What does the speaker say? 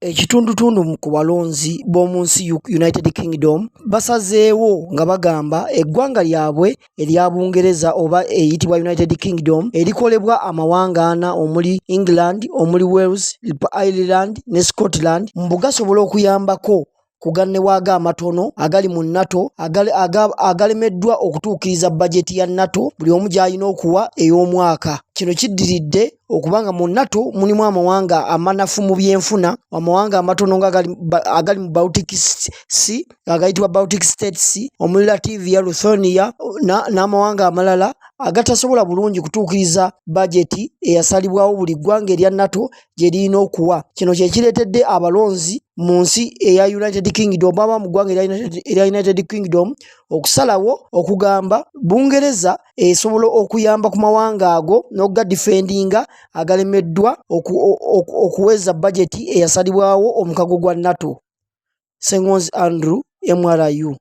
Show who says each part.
Speaker 1: Ekitundutundu ku balonzi b'omu nsi United Kingdom basazeewo nga bagamba eggwanga lyabwe erya Bungereza oba eyitibwa United Kingdom erikolebwa amawanga ana omuli England, omuli Wales, Ireland ne Scotland mbu gasobola okuyambako ku gannewaago amatono agali mu NATO agalemeddwa okutuukiriza bajeti ya NATO buli omu gy'alina okuwa ey'omwaka. Kino kiddiridde okuba nga mu NATO mulimu amawanga amanafu mu byenfuna, amawanga amatono nga agali mu Baltic Sea agayitibwa Baltic States omuli Latvia, Lithuania n'amawanga amalala agatasobola bulungi kutuukiriza bajeti eyasalibwawo buli ggwanga erya NATO gye lirina okuwa. Kino kye kireetedde abalonzi mu nsi eya United Kingdom oba mu ggwanga erya United Kingdom okusalawo okugamba Bungereza esobola okuyamba ku mawanga ago n'okugadifendinga agalemeddwa okuweza bajeti eyasalibwawo omukago gwa NATO. Ssengonzi Andrew, MRU.